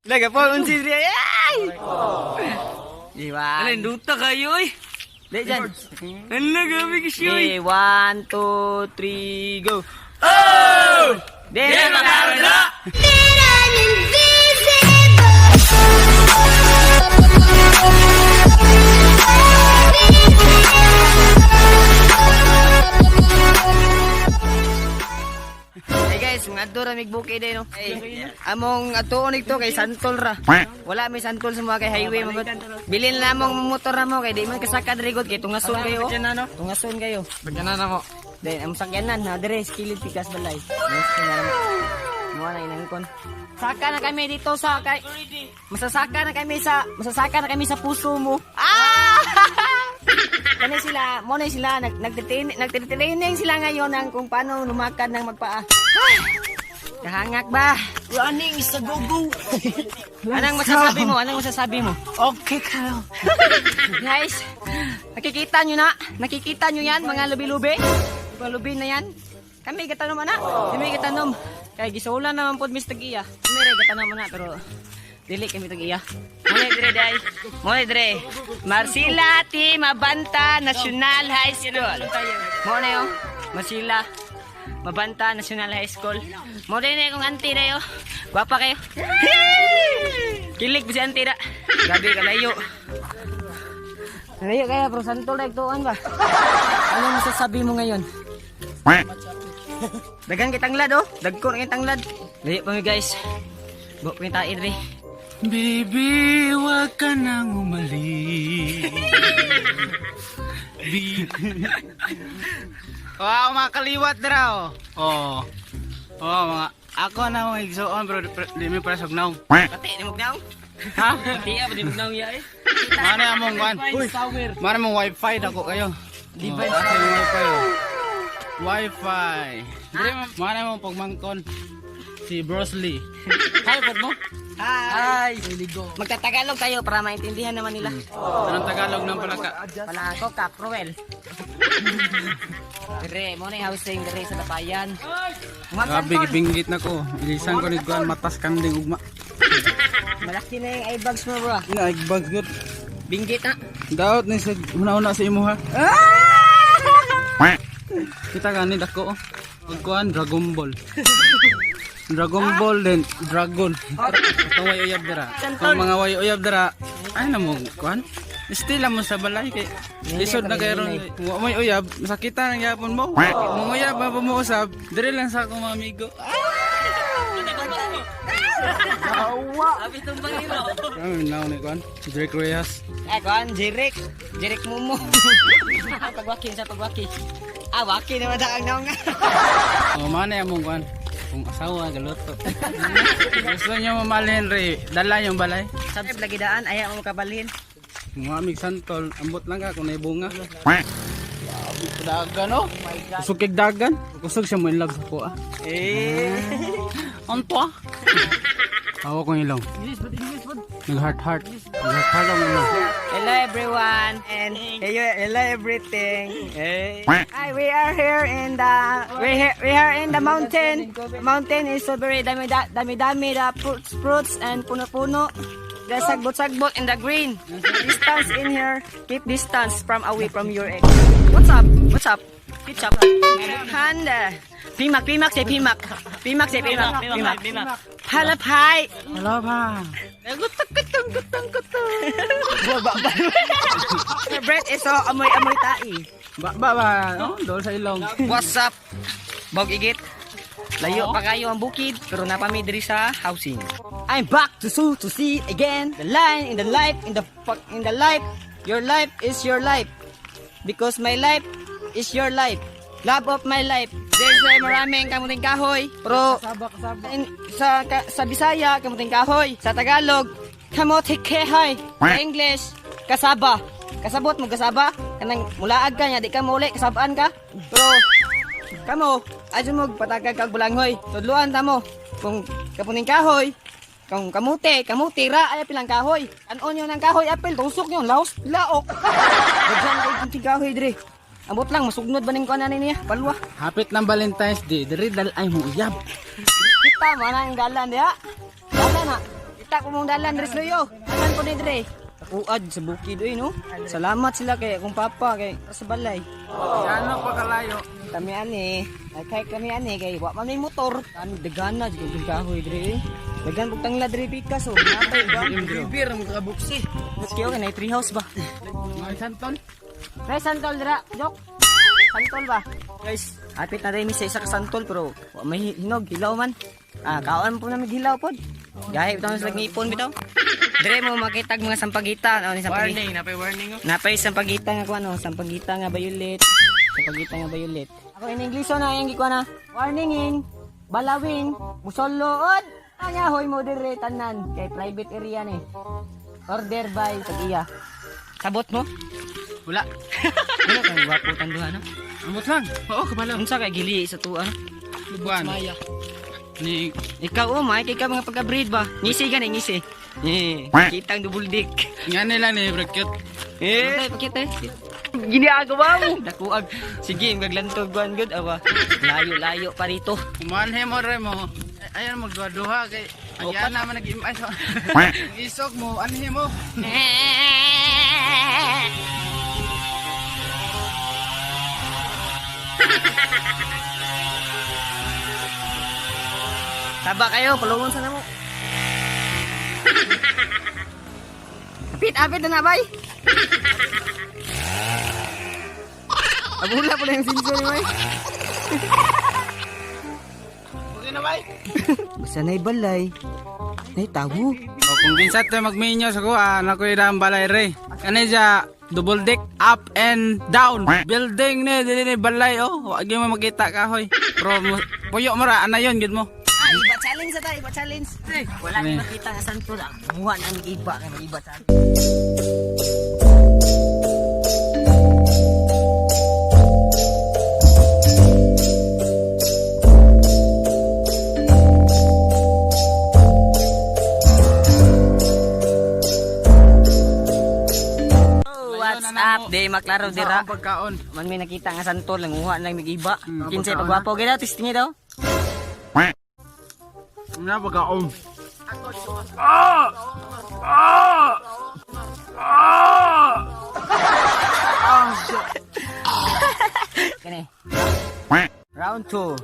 Naga po unsi diri. Ay! Di ba? Alin, duta kayo eh. Di dyan. Ano, gabi ka siya eh. Okay, one, two, three, go. Oh! Di na I'm invisible. Hey guys, mga adto ra mig bukid eh no. Hey, among atuon ito kay Santol ra. Wala may santol sa mga kay highway magod. Bilin na among motor ra mo kay di man kasaka diri gud kay tungason kayo. Tungason kayo. Bagyanan na mo. Then ang sakyanan na dire sa kilid pikas balay. Mo na inangkon. Saka na kami dito sa kay masasaka na kami sa puso mo. Ah! Kani sila, mo na sila nag nagtitraining nagtitraining sila ngayon ng kung paano lumakad ng magpaa. Ay! Kahangak ba? Running is a go-go. Anong masasabi mo? Anong masasabi mo? Okay kayo. Guys, nakikita nyo na. Nakikita nyo yan, mga lubi-lubi. Mga lubi na yan. Kami gatanom ana. Kami gatanom. Kay gisulan naman pod mis tag-iya. Kami re gatanom ana pero dili kami tag-iya. Muna dire day. Muna dire. Marcila T. Mabanta National High School. Mo na yo. Marcila Mabanta National High School. Mo din na kung auntie na yo. Gwapa kayo. Kilig ba si auntie na? Grabe kalayo. Layo kaya, bro. Santol na ituan ba? Ano masasabi mo ngayon? Dagan kay tanglad, oh. Dagko na kay tanglad. Layo pa mi, guys. Buk mi tae dre. Baby, wag ka nang umalis. Wow, mga kaliwat dra oh. Oh. Oh, mga ako na mga igsoon pero di mi para sugnaw. Pati ni mugnaw. Ha? Pati ah, di mugnaw ya eh. Mana among kwan? Mana mong wifi dako kayo. Divine wifi. Oh. Wifi. Dire mana mong pagmangkon si Bruce Lee. Hi pod mo. Hi. Magtatagalog tayo para maintindihan naman nila. Anong Tagalog ng palaka? Wala ako, Kaprowel. Dire, mo na yung housing dire sa Dapayan. Mga Grabe santol. gibinggit na ko. Ilisan ko ni kuan matas kanding ugma. Malaki na yung eye bags mo, bro. Ina igbag gud. Binggit na. Daot ni sa una-una sa imo ha. Kita gani dako oh. Pagkuan Dragon Ball. Dragon Ball then Dragon. Itong way uyab dira. Kung mga way uyab dira, ay na mo kuan. Still mo sa balay kay lisod na kay ron. Kung wa mo'y uyab, masakitan ang yapon mo. Mong uyab ba mo usab, dire lang sa akong mga amigo. Ay, now ni kuan. Drake Reyes. Eh, kuan, Jirik. Jirik Mumu. Ah, pagwaki, sa pagwaki. Ah, waki naman daang naong. Oh, mana yung mong kuan? Kung asawa galuto. Gusto niyo mamalhin re, dala yung balay. Subscribe lagi daan, ayaw mo makabalhin. Mga amig santol, ambot lang ka kung may bunga. Dagan oh. Kusog kay dagan. Kusog siya mo in love sa ko ah. Eh. Anto ah. Awa kong ilong. Nag heart heart. Nag heart heart ang ilong. Hello everyone and hey, hello everything. Hey. Hi, we are here in the we are in the mountain. Mountain is so very dami dami dami the fruits and puno-puno. The sagbot-sagbot in the green. Distance in here. Keep distance from away from your ex. What's up? What's up? What's up? Handa. Pimak, pimak, say pimak. Pimak, say pimak. Pimak, pimak. Halapay. Wala pa. Your breath is so amoy-amoy tai. Ba ba ba. Oh, dol sa ilong. What's up? Bog igit. Layo pa kayo ang bukid, pero napami diri sa housing. I'm back to sue to see again the line in the life in the fuck in the life. Your life is your life. Because my life is your life. Love of my life. There's a maraming kamuting kahoy. Pero in, sa Bisaya, kamuting kahoy. Sa Tagalog, kamote kehoy. Sa English, kasaba. Kasabot mo kasaba. Kanang mulaag ka niya, di ka muli, kasabaan ka. Pero kamo, adyo mo patagag kag bulanghoy. Tudluan ta mo kung kapuning kahoy, kung kamute, kamuti ra ay pilang kahoy. Anon yun ang kahoy apel, tusok yun, laos, laok. Daghan kay kunting kahoy dire. Ambot lang masugnod ba ning kuan ani niya? Palwa. Hapit ng Valentine's Day, diri dal ay mo uyab. Kita mo na ang dalan diha. Dalan na. Makita ko mong dalan diri sa luyo. Asan po ni dire? Uad sa bukid oy, no. Salamat sila kay akong papa kay sa balay. Ano pa kalayo? Kami ani, nagkay kami ani kay wa man may motor. Ano dagana jud kahoy dire, eh. Dagan bug tangla dire pikas oh. Natay ba? Bibir mo ka buksi. Kaya okay na tree house ba? Mga santol. May santol dira, jok. Santol ba? Guys, apit na rin mi sa isa ka santol pero wa may hinog, hilaw man. Ah, kaon po namin hilaw pod. Gahi bitaw sa ngipon bitaw. Dire mo makita ang mga sampagita, ano ni sampagita? Warning, napay warning oh. Napay sampagita nga kuno, sampagita nga violet. Sampagita nga violet. Ako in English na yang gikuha na. Warning balawing, musolood. Anya hoy mo dire tanan kay private area ni. Order by tag-iya. Sabot mo? Wala. Wala kang gwapo tanduha no? Amot lang. Oo, kabalo. Unsa kay gili sa tuwa no? Buwan. Ni Ikaw oh, may kay ka mga pagka-breed ba? Ngisi gani ngisi. Eh, kitang double dick. Nga nila ni bro cute. Eh, pakita eh. Ginagawa mo. Dakuag. Sige, maglantog guan gud awa. Layo-layo pa rito. Kumanhe mo re mo. Ayan magduha-duha kay ayan naman nag-imay. Isog mo, anhe mo. Taba kayo, palungon sa namo. Apit, apit na na, bay. Abula po na yung sinso ni bay. Okay na bay. Basta na'y balay, na'y tawo. O kung kinsa tayo magminyo sa kuha, naku ang balay re. Kani siya double deck up and down. Building ni dili ni balay oh. Wa gyud mo makita kahoy. Pero puyo mo ra ana yon gid mo. Ah, iba challenge sa ta, iba challenge. Wala Ano ni yun? makita nga santo na. Muha na ang iba, kay iba challenge. Oh, what's up? Di maklaro dira. Ang pagkaon. Man may nakita nga santol, nanguha lang mig-iba. Kinsay pagwapo gid daw, testingi daw. Una pagkaon. Kani. Round 2.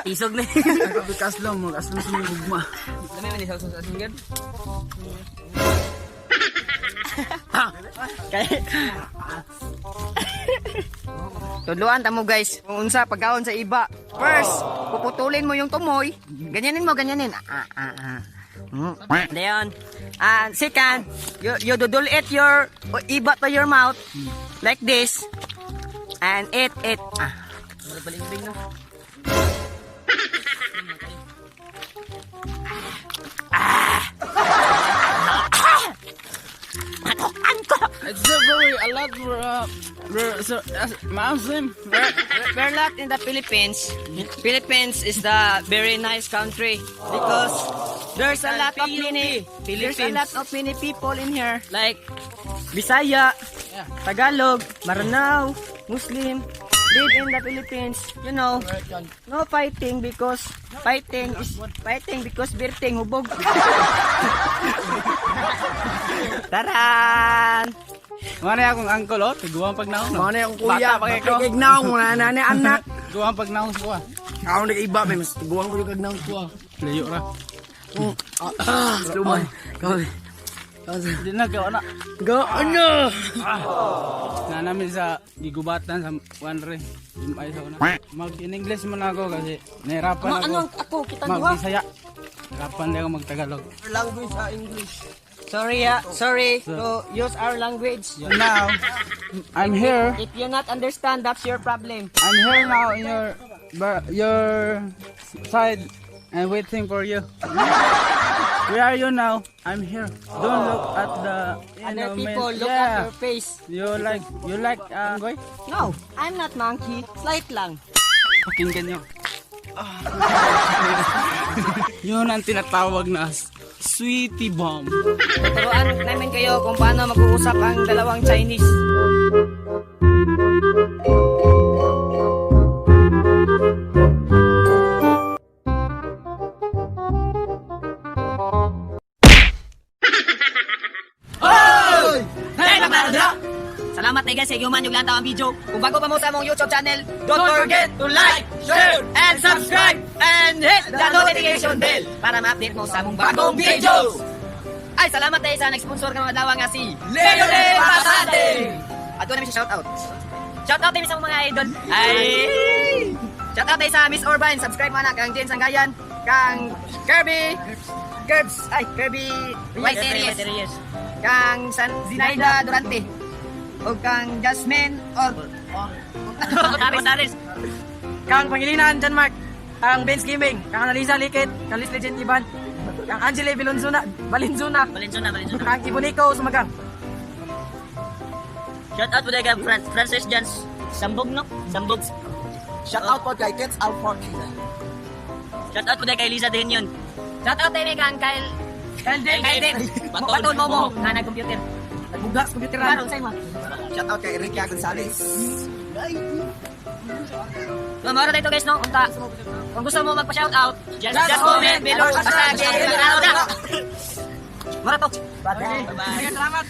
Isog na. Kaslom mo, kaslom sa mga gugma. Dami man isaw sa singgad. Kay Tudluan ta mo guys kung unsa pagkaon sa iba. First, puputulin mo yung tumoy. Ganyanin mo, ganyanin. Ah, ah, ah. Dayon. Ah, second, you dudul it your iba to your mouth like this and eat it. Ah. Balimbing no. It's a very a lot for so, maasim. We're not in the Philippines. Philippines is the very nice country because there's a lot of many people in here like Bisaya, Tagalog, Maranao, Muslim live in the Philippines. No fighting because fighting is fighting because birting hubog. Taran! Muna akong uncle oh, tiguang pag naong. Mao na akong kuya, Bata pa kay ko. kay naong na na ni anak. Tiguang pag naong sa kuha. Ako nag-iba may mas tiguang ko yung kagnaong Kuha. Layo ra. Lumay. Kau. Di na gawa na. Go ano? Na namin sa gigubatan sa kuan re. Ay sa una. Mag in English man ako kasi nahirapan ako. Ano ako kita Mag duha? Bisaya. Nahirapan di ako magtagalog. Language sa English. Sorry, ah. Sorry to use our language. Now, I'm here. If you not understand, that's your problem. I'm here now in your side and waiting for you. Where are you now? I'm here. Don't look at the you Other know, man. people look Yeah. at your face. You like goy? No, I'm not monkey. Slight lang. Pakinggan nyo. Yun ang tinatawag na Sweetie bomb. Turuan namin kayo kung paano mag-uusap ang dalawang Chinese. Salamat na guys sa human yung lantaw ang video. Kung bago pa mo sa among YouTube channel, don't forget to like, share, and subscribe, and hit the notification bell para ma-update mo sa among bagong videos. Ay, salamat tayo sa nag-sponsor ng mga dawa nga si Leonel Pasante! At doon namin siya shoutout. Shoutout tayo sa mga idol. Ay! Shoutout tayo sa Miss Orban. Subscribe mo na kang Jen Sangayan, kang Kirby, Kirbs, ay, Kirby Y Series, kang San Zinaida Durante, o kang Jasmine or Aris. Kang Pangilinan, John Mark. Kang Benz Gaming. Kang Analisa Likit. Kang Liz Legend Ivan. Kang Angele Valenzuela. Valenzuela. Valenzuela, Valenzuela. Kang Ibonico Sumagang. Shout out po kay Francis Jans Sambog, no? Sambog. Shout out po kay Kets Alfort. Shout out po kay Lisa Dehenion. Shout out tayo kang Kyle Kyle Dave. Kyle Dave. Baton mo mo nga nag-computer. Nagbuga sa computer. Karon say mo. Shout out kay Enrique Gonzalez. No, mara tayo guys no. Unta. Kung gusto mo magpa-shout out, just comment below. Basta na. Mara to. Bye. Salamat.